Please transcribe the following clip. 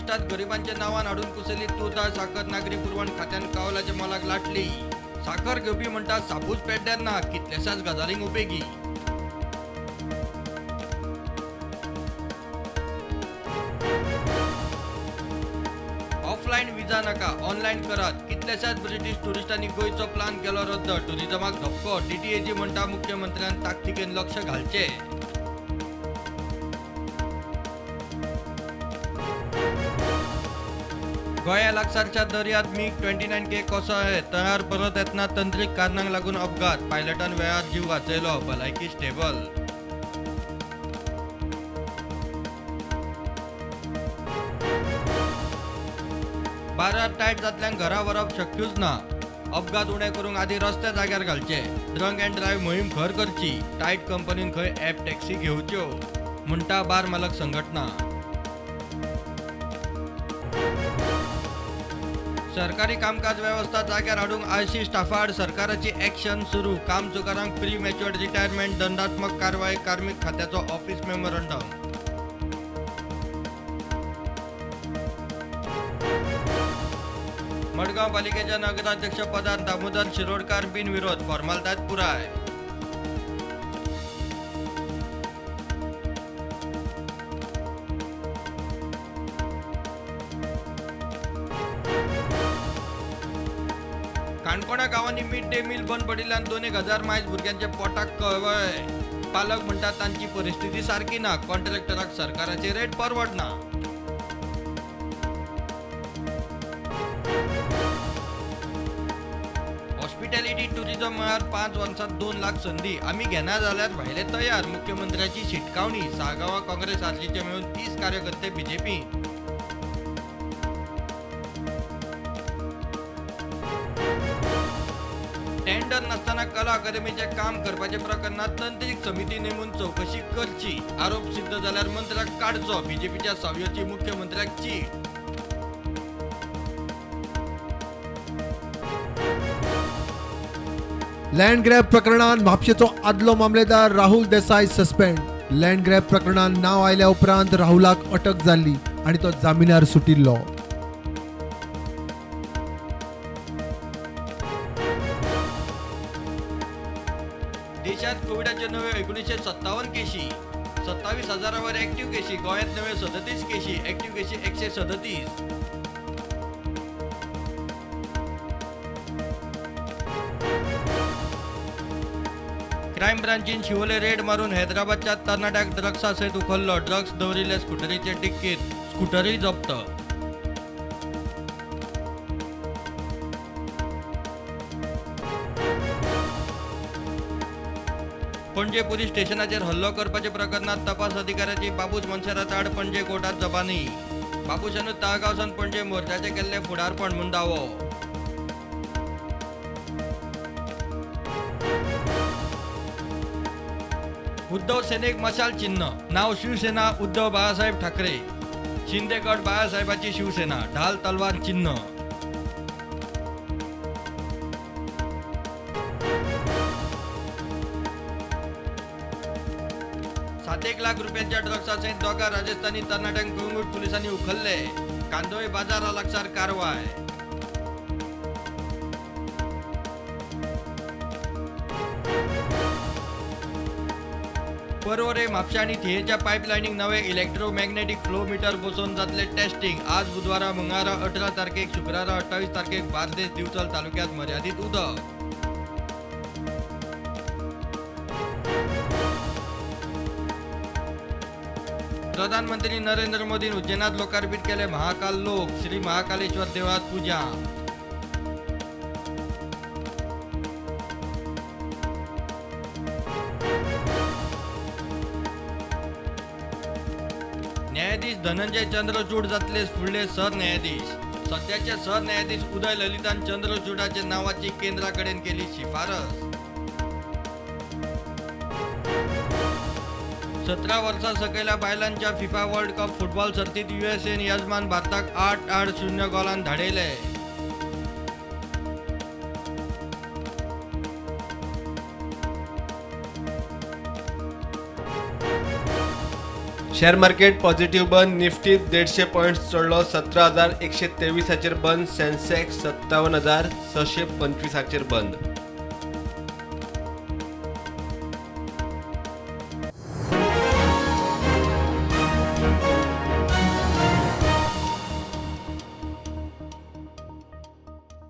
महाराष्ट्रात गरिबांच्या नावान हाडून कुसयली तूर दाळ साखर नागरी पुरवण खात्यान कावलाच्या मोलाक लाटली. साखर घेवपी म्हणटा सापूच पेड्ड्यार ना, कितल्याशाच गजालींक उपेगी. ऑफलायन विजा नाका, ऑनलायन करात. कितल्याशाच ब्रिटीश टुरिस्टांनी गोंयचो प्लान केलो रद्द. टुरिजमाक धपको. डीटीएजी म्हणटा मुख्यमंत्र्यान ताकतिकेन लक्ष घालचें. गोंया लागसारच्या दर्यांत मिग 29K कोसळ्ळे. तळार परत येतना तंत्रीक कारणांक लागून अपघात. पायलटान वेळार जीव वाचयलो. भलायकी स्टेबल. बारार टायट जातल्यांक घरा व्हरप शक्यूच ना. अपघात उणे करूंक आदी रस्ते जाग्यार घालचे. ड्रंक अँड ड्रायव्ह मोहीम खर करची. टायट कंपनीन खंय ॲप टॅक्सी घेवच्यो म्हणटा बार मालक संघटना. सरकारी कामकाज वेवस्था जाग्यार हाडूंक आळशी स्टाफा आड सरकाराची ॲक्शन सुरू. कामचुकारांक प्री मॅच्युअर्ड रिटायरमेंट, दंडात्मक कारवाय. कार्मीक खात्याचो ऑफिस मेमोरंडम. मडगांव पालिकेच्या नगराध्यक्ष पदार दामोदर शिरोडकार बिनविरोध. फॉर्मालिदाद पुराय. काणकोणा गांवांनी मिड डे मील बंद पडिल्ल्यान 2,000 मायज भुरग्यांच्या पोटाक कळवळ्ळे. पालक म्हणटात तांची परिस्थिती सारकी ना. कॉन्ट्रॅक्टराक सरकाराचे रेट परवडना. हॉस्पिटॅलिटी टुरिझम मळार 5 वर्सांत 2 लाख संदी. आमी घेना जाल्यार भायले तयार. मुख्यमंत्र्याची शिटकावणी. साळगांवां काँग्रेस आरजीचे मेळून 30 कार्यकर्ते बीजेपी. टेंडर नासतना कला अकादमीचें काम करपाच्या प्रकरणांत तंत्रीक समिती नेमून चवकशी करची. आरोप सिद्ध जाल्यार मंत्र्याक काडचो. बीजेपीच्या सावयोची मुख्यमंत्र्याक चीट. लँड ग्रॅब प्रकरणात म्हापशेचो आदलो मामलेदार Rahul Desai suspend. Land grab प्रकरणात नाव आयल्या उपरांत राहुलाक अटक जाल्ली आनी तो जामिनार सुटिल्लो. देशात कोविडाच्यो नव्यो 1957 केशी. 27,000 वर ऍक्टिव्ह केशी. गोंयांत नव्यो 37 केशी. ऍक्टिव्ह केशी 137. क्रायम ब्रांचीन शिवोले रेड मारून हैदराबादच्या तरणाट्याक ड्रग्सा सयत उखल्लो. ड्रग्स दवरिल्ले स्कुटरीचे डिक्कीत. स्कुटरूय जप्त. पणजे पुलीस स्टेशनाचेर हल्लो करपाच्या प्रकरणात तपास अधिकाऱ्याची बाबूश मोन्सेरात आड पणजे कोर्टात जबानी. बाबूशानूच ताळगांवसान पणजे मोर्चाचें केल्लें फुडारपण म्हूण दावो. उद्धव सेनेक मशाल चिन्ह. नाव शिवसेना उद्धव बाळासाहेब ठाकरे. शिंदे गट बाळासाहेबाची शिवसेना. ढाल तलवार चिन्ह. सात लाख रुपयांच्या ड्रग्सासयत दोगा राजस्थानी तरणाट्यांक कळंगूट पुलिसांनी उखल्ले. कांदोळे बाजारा लागसार कारवाय. पर्वरे म्हापशें आनी थियेच्या पायपलायनीक नवे इलेक्ट्रोमॅग्नेटीक फ्लो मीटर बसोवन जातले टेस्टिंग. आज बुधवारा मंगळारा 18 तारखेक, शुक्रारा 28 तारखेक बार्देस दिवचल तालुक्यात मर्यादीत उदक. प्रधानमंत्री नरेंद्र मोदीन उज्जैनात लोकार्पित केले महाकाल लोक. श्री महाकालेश्वर देवळात पूजा. न्यायाधीश धनंजय चंद्रचूड जातले फुडले सरन्यायाधीश. सध्याचे सरन्यायाधीश उदय ललितान चंद्रचूडाच्या नावाची केंद्राकडेन केली शिफारस. 17 वर्सां सकयल्या बायलांच्या फिफा वर्ल्ड कप फुटबॉल सर्तीत युएसएन यजमान भारताक 8-0 गोलान धाडयले. शेअर मार्केट पॉझिटिव्ह बंद. निफ्टी 150 पॉईंट्स चडलो, 17,123 बंद. सेन्सेक्स 57,625 बंद.